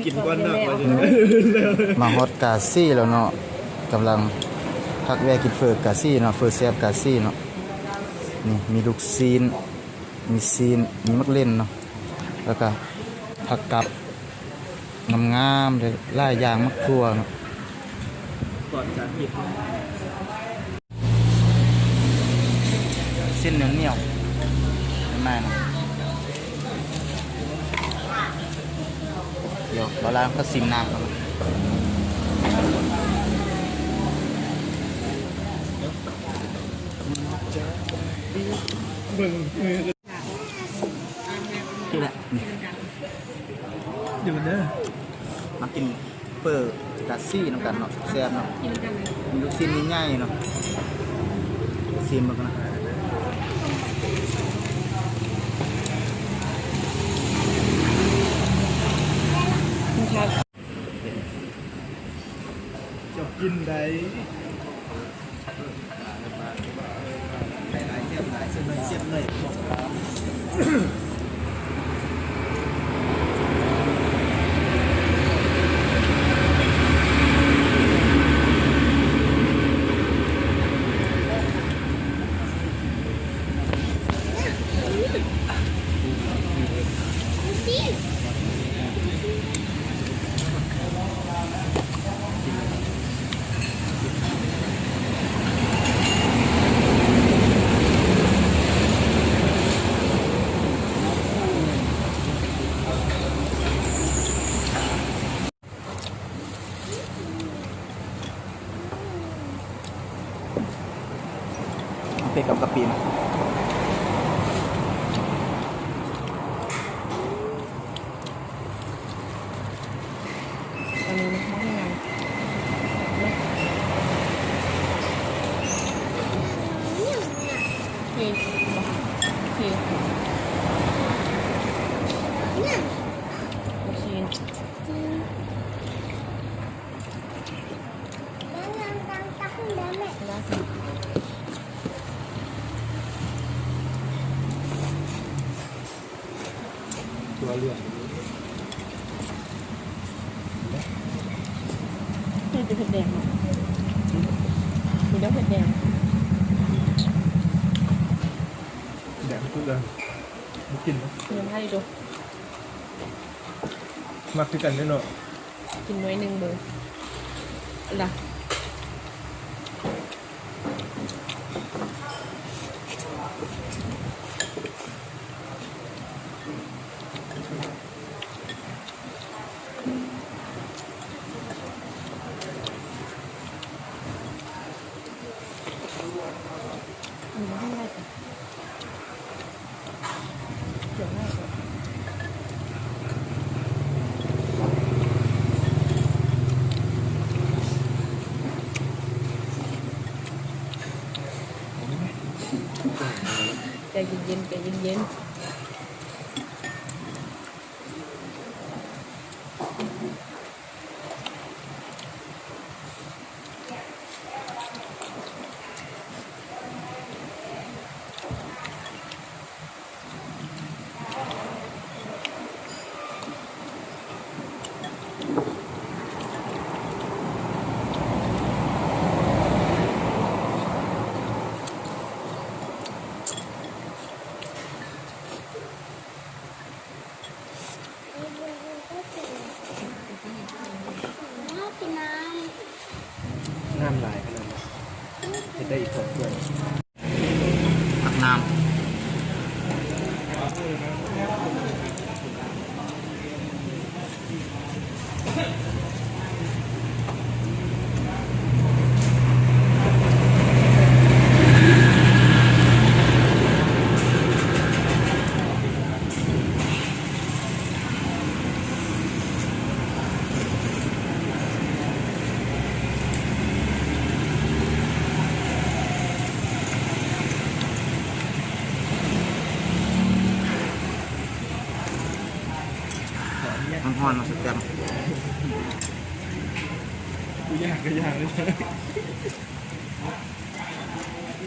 ກິນກ່ອນເນາະ. ມາຮອດກາຊີແລ້ວເນາະ ກຳລັງພັກແວ່ກິນເຝີກາຊີເນາະ ເຝີແຊບກາຊີເນາະ. ນີ້ມີລູກຊີ້ນ ມີຊີ້ນ ມີໝາກເລັ່ນເນາະ ແລ້ວກະຜັກກັບງາມໆເລີຍ ຫຼາຍຢ່າງ ໝາກຖົ່ວເນາະ. ເສັ້ນໜຽວໆ ແມ່ນ. ດຽວບ່າວລາວກໍຊິມນ້ຳກ່ອນ. ເບິ່ງ ນີ້ແຫຼະ ຢູ່ເດີ ມາກິນເຝີກາຊີນຳກັນເນາະ ແຊບເນາະ. ມີລູກຊີ້ນໃຫຍ່ໆເນາະ ຊີມເບິ່ງກ່ອນນະ. ເຈົ້າກິນໄດ້. ເປັດກັບກະປິນະ. ອັນນີ້ນະ ບໍ່ໃຫ້ງາມເນາະ. ໂອເຄ ໂອເຄ ໂອເຄ. ຕົວເຫຼືອງ ເຮັດແຕ່ເຜັດແດງເນາະ ມີແຕ່ເຜັດແດງ ແດງຄືກັນ ບໍ່ກິນເນາະ ຍັງໃຫ້ຢູ່ ມັກຄືກັນເດ້ເນາະ. ກິນໜ່ວຍໜຶ່ງເບິ່ງລະ. ໃຈເຢັນໆ ໃຈເຢັນໆ. ນ້ຳຫຼາຍຂະໜາດນັ້ນ ເຮັດໄດ້ອີກສອງຖ້ວຍ. ຕັກນ້ຳ. ຮ້ອນໆ ເນາະ ສະແຕມ. ກູຢາກກະຢາກເລີຍ.